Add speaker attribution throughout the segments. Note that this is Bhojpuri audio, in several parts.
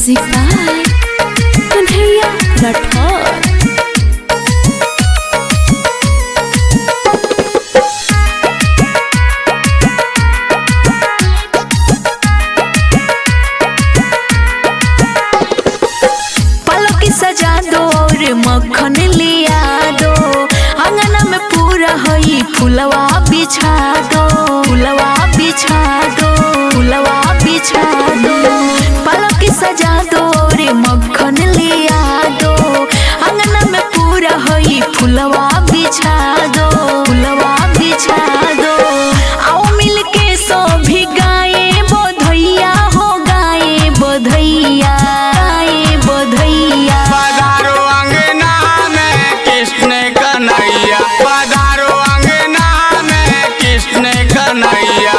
Speaker 1: Music by Kanhaiya Rathore. पलक सजा दो और मक्खन लिया दो, अंगना में पूरा हई फुलवा बिछा दो, फुलवा बिछा दो, फुलवा बिछा दो। पलक सजा दो और मक्खन लिया दो, अंगना में पूरा हई फुलवा बिछा दो, फुलवा बिछा दो। आओ मिल के सभी गाए बधैया हो, गाए बधैया, गाए बधैया।
Speaker 2: पधारो अंगना में कृष्ण कन्हैया, पधारो अंगना में कृष्ण कन्हैया।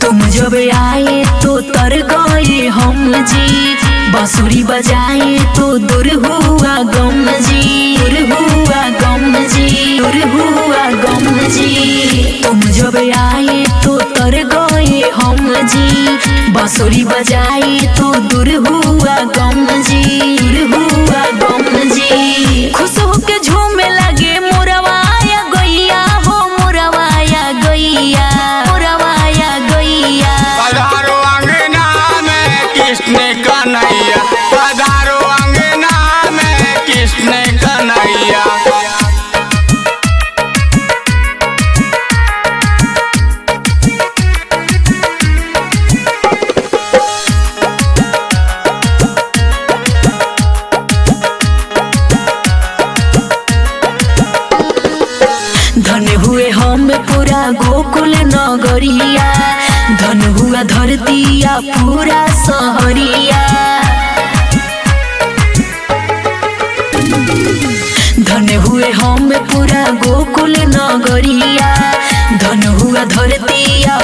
Speaker 1: तुम जब आए तो तर गए हम जी, बांसुरी बजाए तो दूर हुआ गम जी, दूर हुआ गम जी, दूर हुआ गम जी। तुम जब आए तो तर गए हम जी, बांसुरी बजाए तो दूर हुआ गम जी, दूर हुआ गम जी। खुश होके झूमे लगे मोरवाया गैया हो, मोरवाया गैया, मोरवाया गैया।
Speaker 2: पधारो अंगना में कृष्ण कन्हैया, पधारो अंगना में कृष्ण कन्हैया।
Speaker 1: धन हुए हम पूरा गोकुल नगरिया, धन हुआ धरतिया पूरा सहरिया। धन हुए हम पूरा गोकुल नगरिया, धन हुआ धरतिया